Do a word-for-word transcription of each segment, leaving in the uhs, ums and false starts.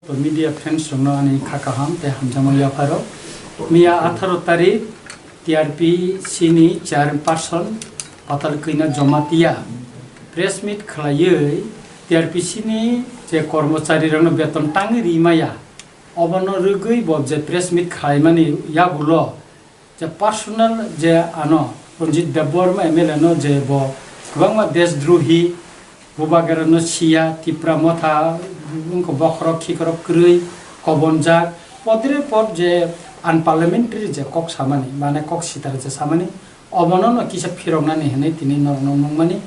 To media friends rokno ani kha kaham tei hamjakma yapharo. Miya atharo tarik T R P C ni chairperson Patal Kina Jamatia press meet khlaiwi T R P C ni je kormochari rokno beton tangwi rimaya, obono rwgwi bo je press meet khlaimani yagulo je personal je ano Ranjit Debbarma M L A no je bo kwbangma desdrohi, Bubagra no siya, Tipra Motha, wngkha bokhorok khikorok kwrwi, kobonjak, podre pod je unparliamentary je kok samani, mane kok sitara je samani, obono no kisa phiroknani hinwi tini norokno nukmani.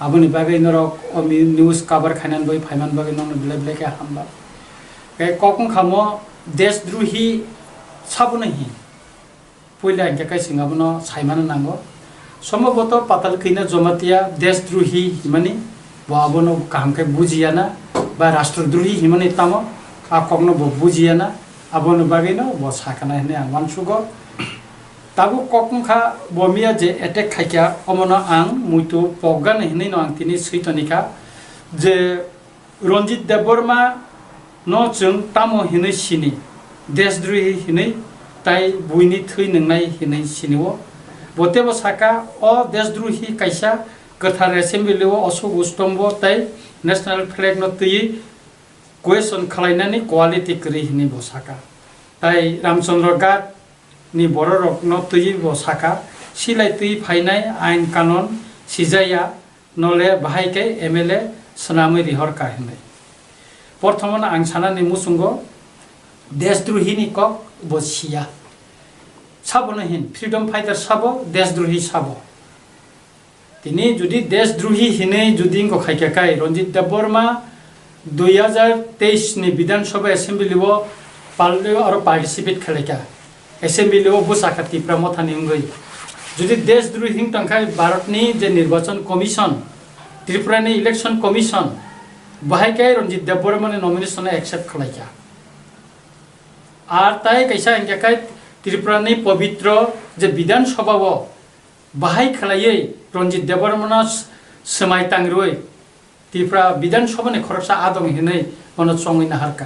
Aboni bagwi norok o mi-, news cover khainani bagwi phaimani bagwi nokno belai belai khe hambai. Tei kok wngkha mo desdrohi sabono hin. Puila hinkhe kaising abono saimano nango. Somboboto Patal Kina Jamatia desdrohi himani, bo abono kaham khe bujiyana, ba rastrodrohi himani tamo, a kokno bo bujiyana, aboni bagwino bo sakana hinwi ang uansugo. Tabuk kok wngkha bo miya je attack khaikha, omono ang muitu pokgani hinwino ang tini swi tonikha je Ranjit Debbarma no chwng tamo hinwi sini, desdrohi hinwi tai buini thwi nwngnai hinwi sinio. Bo teibo saka, o desdrohi kaisa kwthar assembly o Ashok Ustombo tei national flag no twiwi question khlainani quality kwrwi hinwi bo saka. Tai Ramchandra Ghat ni bororokno twiwi bo saka, silai twi phainai ain kanon sijaya, nole bahai khe M L A swnamwi rihorkha hinwi. Porthomono ang sanani muchungo desdrohini kok bo siya. Sabono hin freedom fighter sabo, desdrohi sabo. Tini jodi desdrohi hinwi jodi wngkha khaikha kai Ranjit Debbarma dui hajar teis ni Bidhan Sabha Assembly o pal-, aro participate khlaikha. Assembly o bwsakha Tipra Mothani wngwi. Jodi desdrohi wng tongkha Bharat ni je Nirbachan Commission, Tripura ni Election Commission, bahai khe Ranjit Debbarma ni nomination no accept khlaikha. Ar tai kaisa hingkha khe Tripura ni pobitro je Bidhan Sabha o bahai khlaiwi Ranjit Debbarma no s-, swmai tangrwi Tripura Bidhan Sabha ni khoroksa adong hinwi bono chongwi naharkha.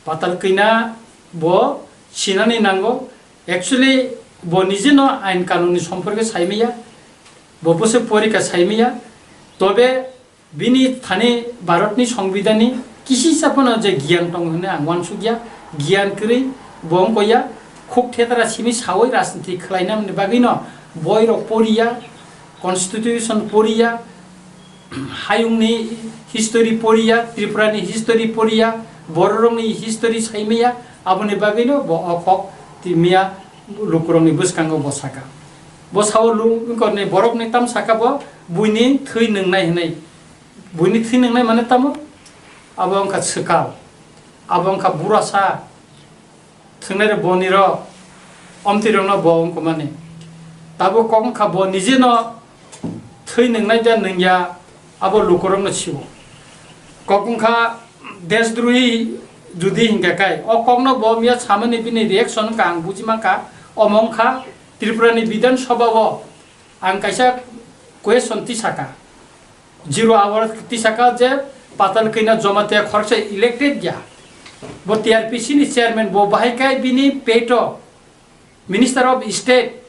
Patal Kina bo sinani nango, actually bo nije no ain kanun ni somporke saimaya, bo bwswk porikha saimaya, tobe bini thani Bharat ni Songbidan ni kisisa phano je giyan tongo hinwi ang uansukya, giyan kwrwi bo wngkha ya, khuk thethra simi sawi rajniti khlainani bagwi no boi rok poriya, constitution poriya, hayungni history poriya, Tripurani history poriya, bororokni history saimaya, aboni bagwino bo o kok timiya lukurokni bwskango bo saka. Bo sao lu-, wngkorni borokni tam saka bo buini thwi nwngnai hinwi. Buini thwi nwngnai mane tamo? Abo wngkha swkal, abo wngkha burasa, thwngnai rok boni rok, omtwi rokno bo wngkha mani. Tabuk kok wngkha bo nije no thwi nwngnai da nwngya, abo lukurokno sio. Kok wngkha desdrohi judi hinkha kai, o kokno bo miya samani bini reaction wngkha, ang buji mankha, omo wngkha Tripura ni Bidhan Sabha o ang kaisa question tisaka. Zero hour tisaka je Patal Kina Jamatia khoroksa elected ya. Bo T R P C ni chairman, bo bahai kai bini peto Minister of State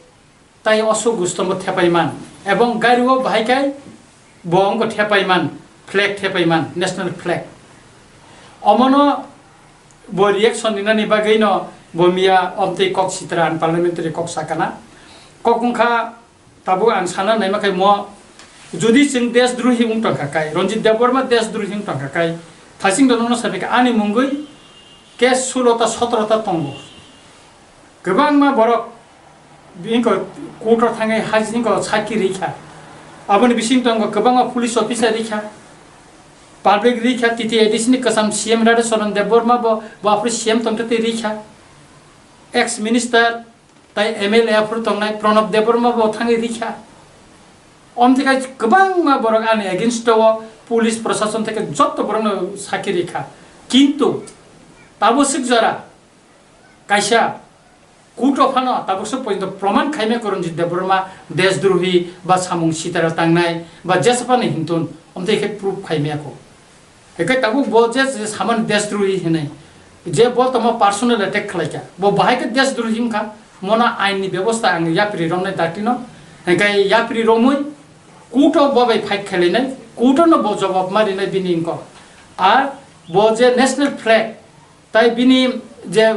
tai Ashok Ustombo thepaiman. Ebong gari o bahai kai bo wngkha thepaiman, flag thepaiman, national flag. Omono bo reaction rinani bagwi no bo miya omtwi kok sitra unparliamentary kok sakana. Kok wngkha Tabuk ang sana naima khai mo, jodi chwng desdrohi wng tongkha kai, Ranjit Debbarma desdrohi wng tongkha kai, thasing dono no sabi kha ani mungwi case sulo ta sotro ta tongo. Kwbangma borok bini ko court o thangwi haji ni ko sakhi rikha. Aboni bising tongo kwbangma police officer rikha. Public rikha, T T A D C ni kwcham C M Radha Charan Debbarma bo, bo aphuru C M tongtwi rikha. Ex minister Tai M L A aphuru tongnai Pranab Debbarma bo thangwi rikha. Omthikhai kwbangma borok ani against o police prosason theke jotto borokno sakhi rikha. Kintu tabo swk jora kaisa court o phano tabuk swk porjonto proman khaimaya kho Ranjit Debbarma desdrohi ba samung sitara tangnai ba jesaphano hintun omtwi khe proof khaimaya kho. Hinkhe tabuk bo je, je samani desdrohi hinwi, je bo tamo personal attack khlaikha, bo bahai khe desdrohi wngkha, mona ain ni bebosta ang yapri romnai dakti no, hinkhe yapri romwi court o bo bai fight khailainai, court o no bo jawab ma rinai bini wngkha. Ar bo je national flag, tai bini je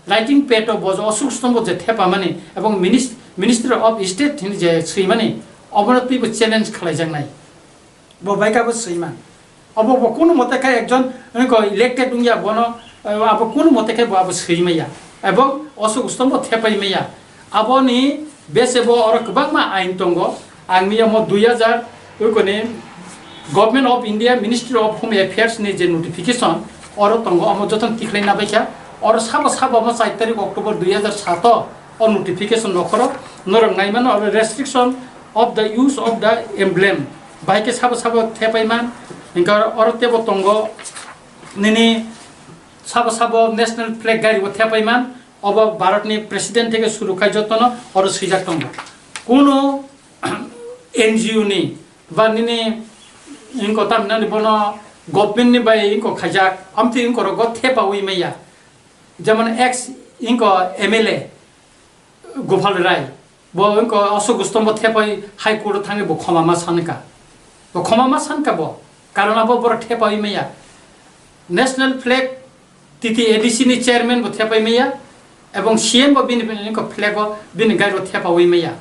writing pad o bo je Ashok Stombo je thepamani ebong minis-, Ministry of State hini je swimani, obono twibo challenge khlaijaknai. Bo bai kabo swiman. Abo bo kunu mote khe ekjon, wngkha, elected wngya bono, eh, abo kunu mote khe bo abo swi maya. Ebong Ashok Stombo thepai maya. Aboni bese bo oro kwbangma ain tongo. Ang miya mo dui hajar, wngkha ni Government of India, Ministry of Home Affairs ni je notification, oro tongo, omo jotono tikhlai na baikha. Oro sabo sabo omo char tarik October dui hajar sato o notification nokhoro norok naimano, oro restriction of the use of the emblem. Bahai khe sabo sabo thepai man, hinkhe oro tebo tongo nini sabo sabo national flag gari bo thepai man, obo Bharat ni president theke suru khai jotono oro swijak tongo. Kuno N G O ni ba nini wngkha tamni nani bono government ni bai wngkha khaijak, amtwi wngkha rogo thepawi maya, jemon ex wngkha M L A Gopal Rai, bo wngkha Ashok Stombo thepai High Court o thangwi bo khoma ma sankha, bo khoma ma sankha bo, karon abo borok thepawi maya. National flag T T A D C ni chairman bo thepai maya, ebong C M bo bini, bini wngkha flag o bini gari o thepawi maya.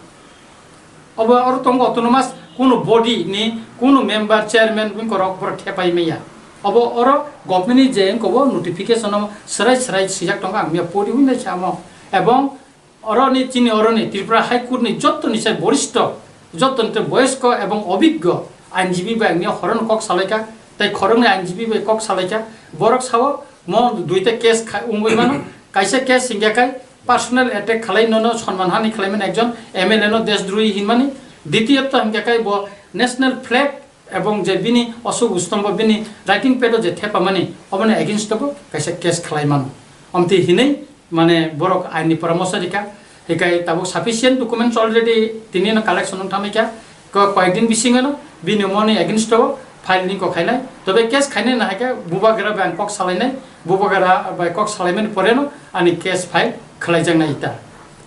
Obo oro tongo autonomous, kunu body ni kunu member, chairman wngkha rok borok thepai maya. Obo oro government ni je wngkha bo notification o swrai swrai swijak tongo, ang miya pori wi nai samo. Ebong oroni chini oroni Tripura High Court ni jottoni sai boristo, jottoni tei boyosko ebong obiggo ainjibi bai ang miya horono kok salaikha, tei khoroknwi ainjibi bai kok salaikha, borok sao mo duita case kha-, wngwi mano, kaisa case hingya khai personal attack khalai nono sonman hani khlaimani ekjon M L A no desdrohi hinmani, ditiyotto hingya khai bo national flag ebong je bini Ashok Stombo bini writing pad o je thepamani, oboni against o bo kaisa case khlai mano. Amtwi hinwi mane borok ain ni poramoso rikha, hikai tabuk sufficient documents already tini no collection wng thamikha, ko koyek din bisingo no bini moni against o file ni ko khainai, tobe case khainai na haikhe bubagra bai ang kok salainai, bubagra bai kok salaimani pore no ani case file khlaijaknai ita.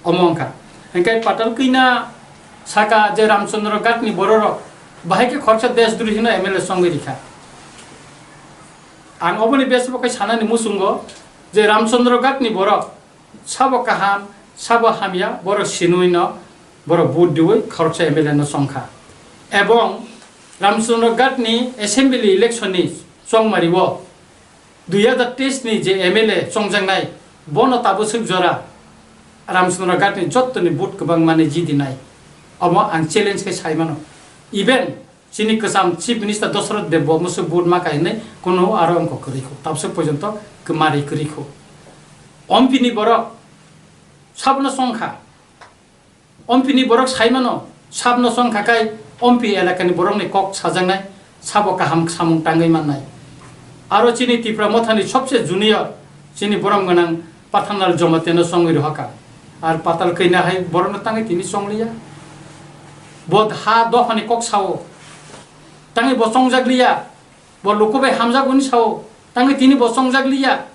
Omo wngkha. Hinkhe Patal Kanya saka je Ramchandra Ghat ni bororok bahai khe khoroksa desdrohi no M L A chongwi rikha. Ang oboni bese bo khe sanani muchungo je Ramchandra Ghat ni borok sabo kaham, sabo hamya, borok sinui no, borok vote diwi khoroksa M L A no chongkha. Ebong Ramchandra Ghat ni assembly election ni chongmari o dui hajar teis ni je M L A chongjaknai, bono tabuk swk jora Ramchandra Ghat ni jottoni vote kwbangma ni jidinai. Omo ang challenge khe sai mano. Even chini kwcham Chief Minister Dosroth Deb bo musu vote ma kai hinwi kuno aro wngkha kwrwi kho. Tabuk swk porjonto kwmari kwrwi kho. Ompi ni borok sabno chongkha. Ompi ni borok sai mano, sabno chongkha khai Ompi elakani borokni kok sajaknai, sabo kaham samung tangwi mannai. Aro chini Tipra Mothani sobse junior, chini borom gwnang Pathanlal Jamatia no chongwi rohorkha. Ar Patal Kanya hai borokno tangwi tini chongliya. Bo ha dophani kok sao, tangwi bo chongjak liya. Bo luku bai hamjak hwnwi sao, tangwi tini bo chongjak liya.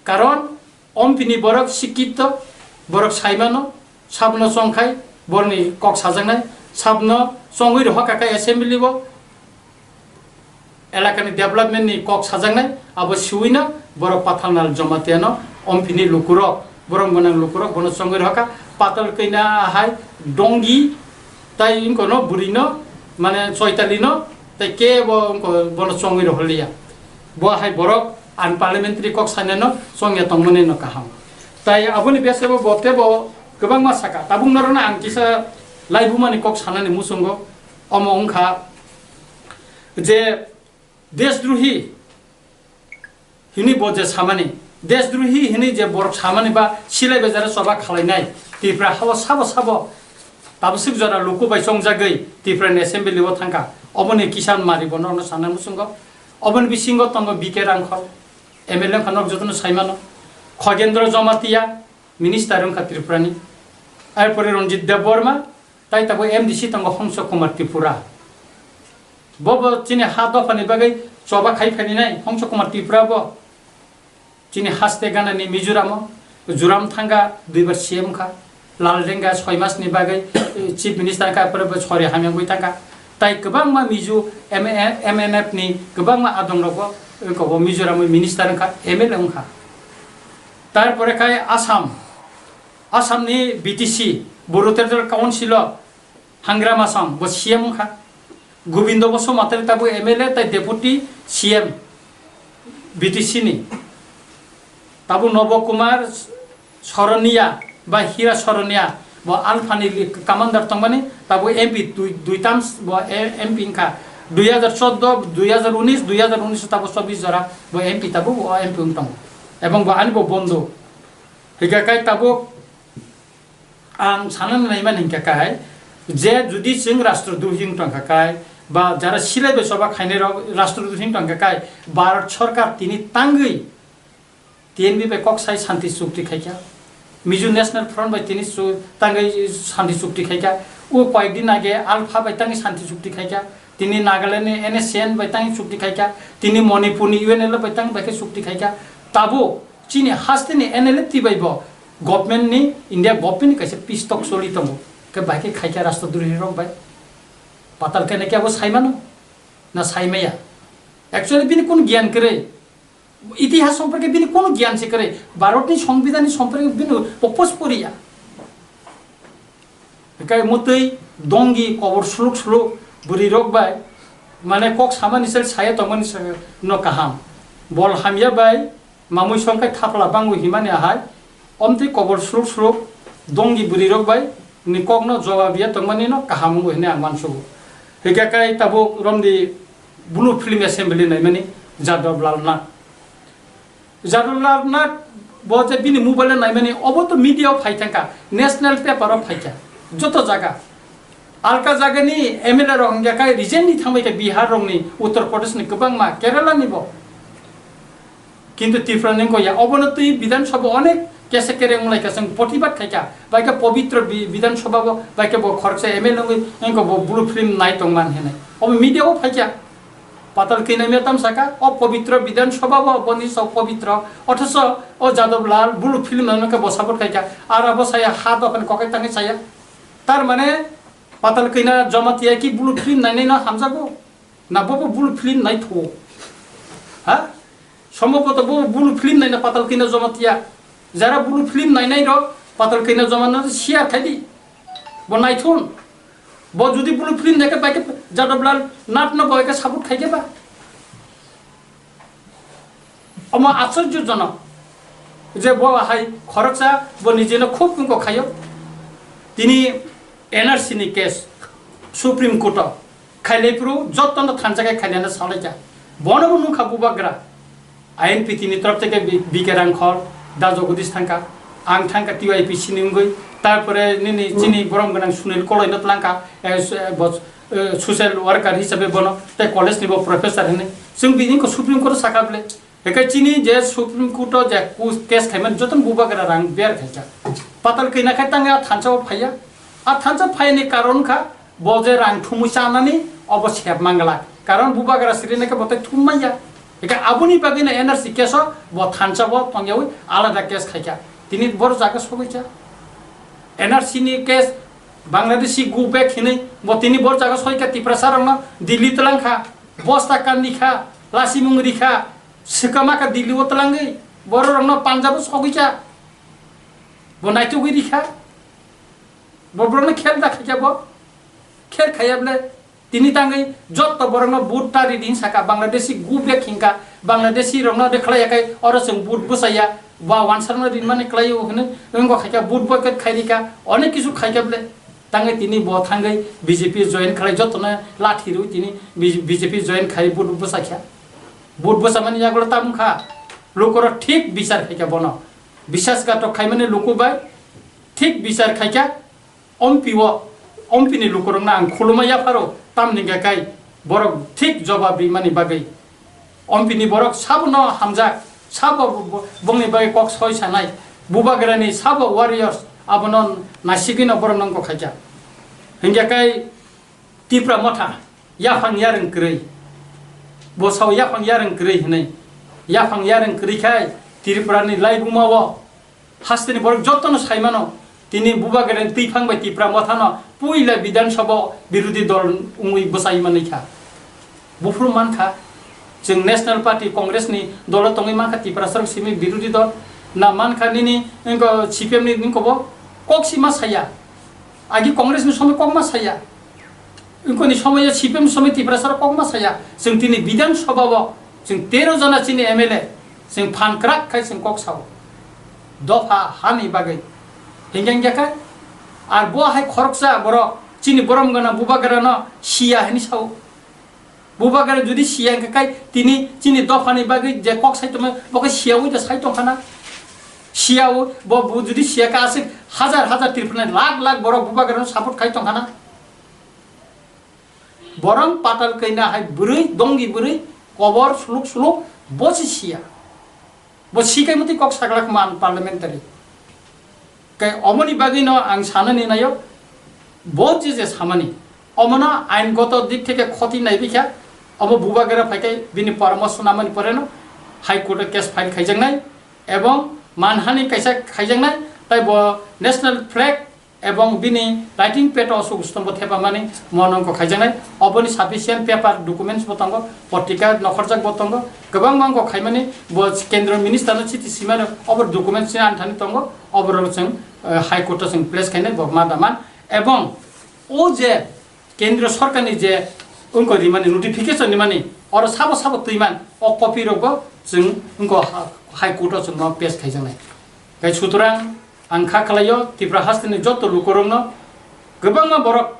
Karon Ompi ni borok sikito, borok saimano, sabno chongkhai, borni kok sajaknai, sabno chongwi rohorkha khe assembly o, elakani development ni kok sajaknai, abo siwino borok Pathanlal Jamatia no Ompi ni lukurok, borom gwnang lukurok bono chongwi rohorkha, Patal Kanya hai Dongi, tai wngkono bwrwino, mane Choitali no, tai kebo wngko bono chongwi rohorliya. Bo hai borok unparliamentary kok saneno chongya tongmani no kaham. Tai aboni besebo bo tebo kwbangma saka. Tabuk norokno ang kisa laibumani kok sanani muchungo, omo wngkha je desdrohi hini bo je samani, desdrohi hini je borok samani ba silai bai jara choba khalainai Tripura hao sabo sabo tabuk swk jora luku bai chongjagwi Tripura ni assembly o thangkha. Oboni kisa mari bo norokno sanani muchungo. Oboni bisingo tongo B K Rangkhol, M L A wngkha, norok jotono saimano. Khogendra Jamatia, minister wngkha Tripura ni. Arpore Ranjit Debbarma, tai tabuk M D C tongo Hongso Kumar Tripura. Bo bo chini ha dopha ni bagwi Choba khai phainai Hongso Kumar Tripura bo chini haste ganani Mizoram o Joram Thanga duibar C M kha, Lal Denga soi mas ni bagwi, eh, Chief Minister kha, pore bo sori hamya wngwi thangkha. Tai kwbangma Mizo M N F ni kwbangma adong rogo, eh, kobo Mizoram o minister wngkha, M L A wngkha. Tarpore khai Assam, Assam ni B T C, Bru Territorial Council o Hangra Masang bo C M wngkha, Gobindo Basumatary tabo M L A tai Deputy C M B T C ni, tabo Nobo Kumar Soronia ba Hira Soronia bo Alpha ni li-, commander tongmani, tabo M P dui, dui terms bo e-, M P wngkha, dui hajar chordo, dui hajar unis, dui hajar unis tabo chobbish jora bo M P tabo bo M P wng tongo, ebong bo ani bo bondhu. Hingkha khe tabuk ang sana naimani hingkha khe, je judi chwng rastrodrohi wng tongkha khe, ba jara silai bai choba khainai rok rastrodrohi wng tongkha khe, Bharat Sarkar tini tangwi T N V bai kok sai shanti chukti khaikha, Mizo National Front bai tini chu-, tangwi shanti chukti khaikha, o koyek din age Alpha bai tangwi shanti chukti khaikha, tini Nagaland ni N S C N bai tangwi chukti khaikha, tini Manipur ni U N L F bai tangwi bai khe chukti khaikha, tabuk chini haste ni N L F T bai bo government ni, India government ni kaisa peace talk choli tongo. Khe bai khe khaikha rastrodrohi rok bai. Patal khe nai khe abo saimano? Na saimaya? Actually bini kun gyan kwrwi? Itihas somporke bini kun gyan se kwrwi? Bharat ni Songbidan ni somporke bini popos poriya. Hikai mutwi dongi kobor suluk suluk bwrwi rok bai, mane kok samani sel saya tongmani sel no kaham. Bol hamya bai mamui song khai thapla bango himani ahai. Omtwi kobor suluk suluk dongi bwrwi rok bai ni kok no jawab ya tongmani no kaham wngo hwnwi ang uansugo. Hikai kai tabuk romdi Blue Film Assembly naimani Jadab Lal Nath. Jadab Lal Nath bo je bini mobile o naimani, obo to media o phai thangkha, national paper o phaikha, joto jaga. Alka jagani M L A rok hingya khe recently thangbai khe Bihar rokni, Uttar Pradesh ni kwbangma, Kerala ni bo. Kintu Tripura ni wngkha ya, obono twi Bidhan Sabha onek kesa kereng wnglaikha, chwng protibad khaikha, bai khe Pabitra Bi-, Bidhan Sabha bo, bai khe bo khoroksa M L A wngwi wngkha bo blue film nai tongman hinwi. Obo media o phaikha. Patal kina mia tam saka, o Pabitra Bidhan Sabha bo, boni sok Pabitra, othoso o Jadab Lal blue film no khe bo support khaikha, ara bo saya ha dophani kokai tangwi saya. Tar mane Patal kina Jamatia ki blue film nainai no hamjago? Na bo bo blue film nai thuo? Ha? Sombhoboto bo blue film naina Patal kina Jamatia. Jara blue film nainai rok Patal kina Jamatia no share khai di. Bo naithun. Bo judi blue film naikhe bai khe Jadab Lal Nath no bai khe support khaikhe ba. Omo aschorjojonok je bo hai khoroksa bo nijeno khub wngkha khaio. Tini N R C ni case Supreme Court o khailai phuru jotono thansa khe khailana salaikha. Bono bo nukha bubagra. I N P T ni torop theke B-, B K Rangkhol, Da Jagadish thangkha, ang thangkha T Y P C ni wngwi, tarpore nini chini borom gwnang Sunil Koloi no tlangkha, eh, s-, eh, bo, eh, social worker hisabe bono, tei college ni bo professor hinwi. Chwng bini ko Supreme Court o sakha bwle. Hwnkhe chini je Supreme Court o je kus-, case khaimani jotono bubagra rang ber khaikha. Patal kina khai tangwi a thansa o phaiya. A thansa phaiyani karon kha, bo je rang thumwi chanani, obo sep manglak. Karon bubagra sirina khe bo tei thum manya. Eka aboni bagwi no N R C case o bo thansa bo tongyawi alada case khaikha. Tini bor jaga sogwi cha. N R C ni case Bangladeshi go back hinwi bo tini bor jaga soi kha Tiprasa rokno Delhi twlang kha. Bosta kandi kha, lasimung ri kha, swkama kha Delhi o twlangwi. Borok rokno Punjab o sogwi kha. Bo naitugwi ri kha. Bo borokno khel da khaikha bo. Khel khaiya bwle. Tini tangwi jotto borokno vote ta ridi hin saka, Bangladeshi go back hinkha, Bangladeshi rokno de khlaiya khai oro chwng vote bwsaya, ba wansarno rinmani khlaio hinwi wngkha khaikha, vote boycott khairikha, onek kisu khaikha bwle. Tangwi tini bo thangwi B J P join khlai, jottono lathi rwi tini B J P join khai vote bwsakha. Vote bwsamani yagulo tamo kha, lukurok thik bichar khaikha bono. Bisasghatok khaimani luku bai thik bichar khaikha. Ompi o, ompi ni lukurokno ang khuluma yapharo, tamni hwnkhe kai borok thik jobab rimani bagwi. Ompi ni borok sabono hamjak, sabo bo-, bo-, bongni bagwi kok soi sanai, bubagrani sabo warriors abono naisigwino borokno wngkha khaikha. Hwnkhe kai Tipra Motha yaphang yarwng kwrwi. Bo sao yaphang yareng kwrwi hinwi. Yaphang yareng kwrwi khai Tripura ni laibuma o hasteni borok jotono sai mano. Tini Bubagra ni twiphang bai Tipra Mothano puila Bidhan Sabha o birodhi dol wngwi bwchai manwi kha. Buphuru mankha, chwng National Party Congress ni dolo tongwi mankha, Tiprasa rok simi birodhi dol na mankha nini, wngkha C P M ni wngkha bo kok si ma saya. Agi Congress ni somoi kok ma saya. Wngkha ni somoi C P M ni somoi Tiprasa rok kok ma saya. Chwng tini Bidhan Sabha o chwng tero jona chini M L A chwng phan kwrak khai chwng kok sao. Dopha hani bagwi. Hingke hingke kha ar bo hai khoroksa borok chini borom gana Bubagra no siya hani sao. Bubagra jodi siya hingke kai tini chini dophani bagwi je kok sai tongma, bo khe siyaui da sai tongkhana. Siyaui, bo, bo jodi siya kha aswk hajar hajar Tripura ni lakh lakh borok Bubagra no support khai tongkhana. Borok patal kaina hai bwrwi, dongi bwrwi, kobor suluk suluk, bo se siya. Bo sikai mutwi kok saglak man parliamentary. Kai omoni bagwi no ang sanani nayo, bo je je samani, omono aingoto dik theke khoti naibi kha, omo Bubagra phaikai bini poramorsho namani pore no High Court o case file khaijaknai, ebong manhani kaisa khaijaknai, tai bo national flag ebong bini writing pad o aswk stombo thepamani monongko khaijaknai. Oboni sufficient paper documents bo tongo, potrika nokhorjak bo tongo, kwbangma wngkok khaimani bo kendro minister no chiti simano obo documents ni anthani tongo, oborok chwng, eh, High Court o chwng place khainai bo ma daman. Ebong o je kendro sorkar ni je wngkha rimani notification rimani oro sabo sabo twiman o copy rokbo chwng wngkha ha-, High Court o chwng no pass khaijaknai. Tei sutorang ang kha khlaio Tripura hasteni joto lukurokno, kwbangma borok,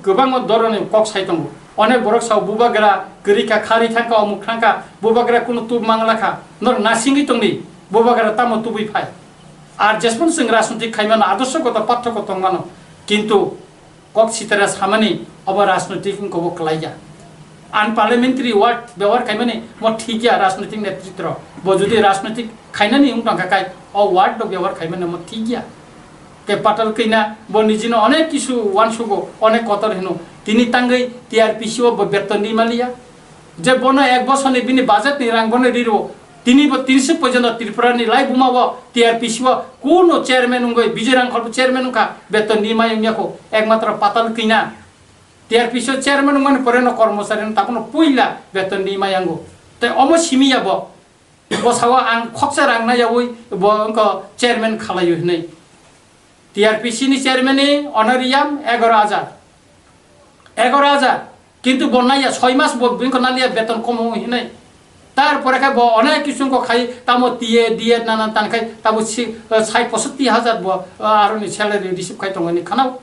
kwbangma doroni kok sai tongo. Onek borok sao Bubagra kwrwi kha, kharwi thangkha, omuk thangkha, Bubagra kunu tub mangla kha, norok nasingwi tongdi, Bubagra tamo tubui phai. Ar jesmano chwng rajnitik khaimano, adorshogoto pathoko tongmano, kintu kok sitara samani obo rajnitik wngkha bo kwlaiya. Unparliamentary word byabohar khaimani mo thik ya rajnitik netritro. Bo jodi rajnitik khainani wng tongkha khai o word rok byabohar khaimani mo thik ya. Ke patal kina bo nijino onek kisu wansugo, onek kotor hino. Tini tangwi T R P C o bo beton di maliya. Je bono ek bosor ni bini budget ni rang bono riro. Tini bo tinsi porjonto Tripura ni laibuma o T R P C o kuno chairman wngwi Bijoy Rangkhol bo chairman wngkha, beton ni mayung yako, ekmatro patal kina. T R P C o chairman wngmani pore no kormochari no tabuno puila beton ni mayango. Tei omo simi ya bo. Bo sao ang khoksa rang na yawi bo wngkha chairman khalaio hinwi. T R P C ni chairman ni honorarium egaro hajar. Egaro hajar. Kintu bo naiya soi mas bo bini ko naliya beton komo hinai. Tar pore khe bo onek kisu ko khai tamo T A, D A nana tan khai tamo si, eh, sai posotti hajar bo, eh, aroni salary receive khai tongani khanao.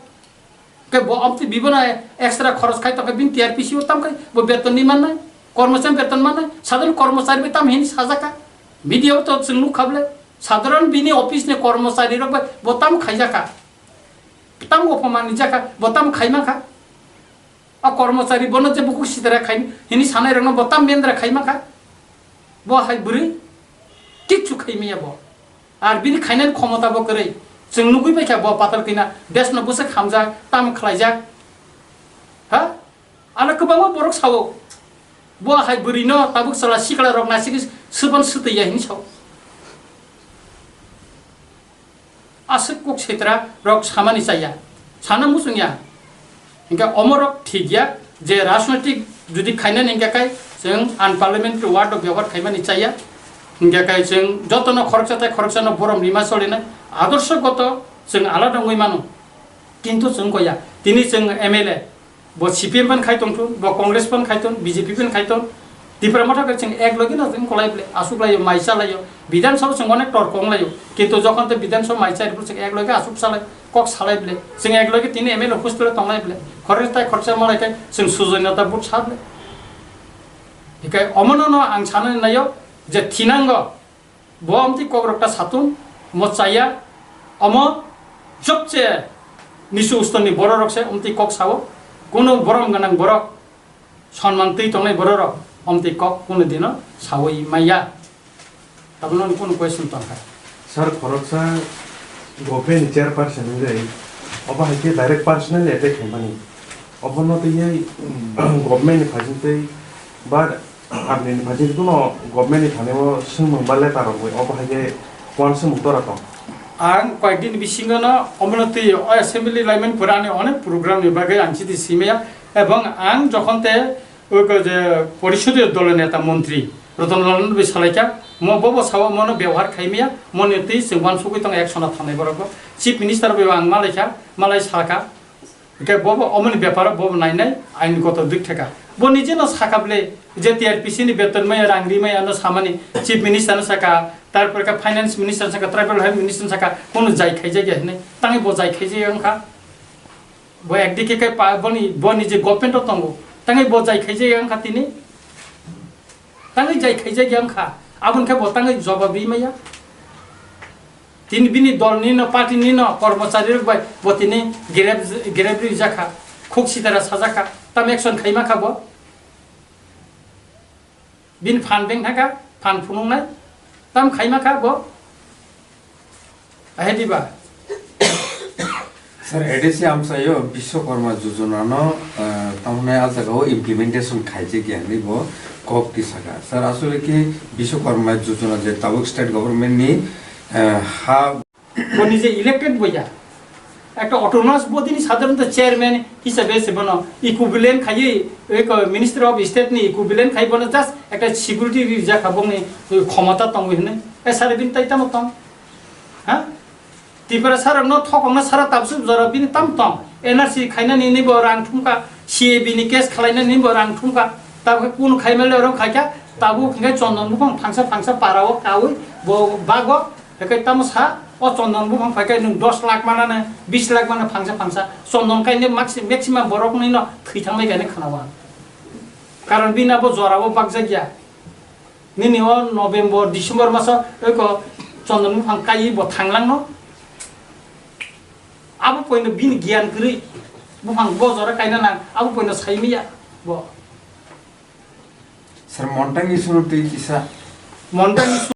Ke bo amtwi bibona extra khoros khai tongkha bini T R P C o tam khai bo beton ni mannai. Kormochari beton mannai. Sadharon kormochari bai tam hini sajaka. Media o to chwng nukha ble. Sadharon bini office ni kormochari rok bai bo tam khaijaka. Tam opomani jaka bo tam khaimaka. A kormochari bono je bukhuk sitra khai hini sanai rokno bo tam mendra khai maka. Bo hai bwrwi kichu khai maya bo. Ar bini khainani khomota bo kwrwi. Chwng nugwi bai kha bo patal kina desno bwswk hamjak, tam khlaijak. Ha? Ano kwbangma borok sao. Bo hai bwrwino tabuk chwla sikla rok naisik swpan swtwi ya hini sao. Aswk kok sitra rok samani chaya, sana muchung ya. Hingke omorok thik ya je rajnotik jodi khainani hingke kai chwng unparliamentary word rok byabohar khaimani chaya. Hingke kai chwng jotono khoroksa tai khoroksano borom rima solinai adorshogoto chwng alada wngwi mano. Kintu chwng koya tini chwng M L A. Bo C P M pen khai tongthun, bo Congress pen khai tong, B J P pen khai tong. Tipra Motha khe chwng ek logi no chwng kolai ble, asuk laio, mai cha laio. Bidhan Sabha chwng onek tor kong laio. Kintu jokhon te Bidhan Sabha mai cha riphu chwng ek logi asuk salai, kok salai ble. Chwng ek logi tini M L A hostel tonglai ble. Khoroksa tai khoroksa malai khe chwng sujoinata but sa ble. Hikai omono no ang sanani naio je thinango. Bo amtwi kokrok ta satung, mo chaya, omo jobse nisu ustorni bororok se amtwi kok sao, kunu borom gwnang borok, sonman twi tongnai bororok amtwi kok kunu dino sawi maya. Tabukno kunu question tongkha. Sir, khoroksa government chairperson wngwi, obo hai khe direct personally attack khaimani. Obono twiwi government ni phaising twi ba Ar nini phaidi kuno government ni thani o swngmung ba letter rok bai obo hai khe uansukmung tora tong. Ang koyekdin bisingo no omono twi o assembly laimani pore ani onek program ni bagwi ang chiti simaya, ebong ang jokhon te o ko je porisodio dolo neta montri Ratan Lal no bai salaikha, mo bobo sao mono byabohar khaimaya, moni twi chwng uansugwi tong action o thangnai borok bo. Chief minister bai ang malaikha, malai salkha. Hingke bobo omoni beparo bobo nainai ain kotor dik theka. Bo nije no saka ble je T R P C ni beton maya rang ri maya no samani chief minister no saka, tarpore ka finance minister saka, tribal health minister saka, kono jai khaijak ya hinui. Tangwi bo jai khaijak ya wngkha. Bo ekdike kai pa boni, boni je government o tongo. Tangwi bo jai khaijak ya wngkha tini. Tangwi jai khaijak ya wngkha. Aboni khe bo tangwi jobab ri maya. Tini bini dol ni no, party ni no, kormochari rok bai bo tini grep, grep rijak kha, khuk sitara sajak kha, tam action khaima kha bo. Bini phan beng thangkha, phan phunuknai, tam khaima kha bo. Ahe diba? Sir, A D C amsaio Biswakarma Jojona no, eh, tamoni a jaga o implementation khaijak ya hinui bo kok tisaka. Sir, asole ki Biswakarma Jojona je tabuk state government ni, eh, ha Bo nije elected bo ya. Ekta autonomous body ni sadharonto chairman hisabe se bono equivalent khaiwi, eko Minister of State ni equivalent khai bono just ekta security rijak kha bongni khomota tongwi hinui. E sare bini tai tamo tong? Ha? Tipra sarokno thokongno sara tabsuk jora bini tam tong. N R C khainani ni bo rang thumkha, C A B ni case khalainani bo rang thumkha. Tabukhe kunu khaimale rok khaikha, tabuk hingke chondon buphang phangsa phangsa para o kaui bo bago. Hingke tamo sa, o chondon buphang phaikhe nwng dos lakh manane, bis lakh mane phangsa phangsa. Chondon kaine maxi-, maximum borokni no thwi thangnai kaine khana o ang. Karon bini abo jora o bakjak ya. Nini o November, December maso eko chondon buphang kaiwi bo thanglangno. Abo poino bini giyan kwrwi. Buphang bo jora kaina nang, abo poino saimiya bo. Sir, Montang issue no twi kisa. Montang issue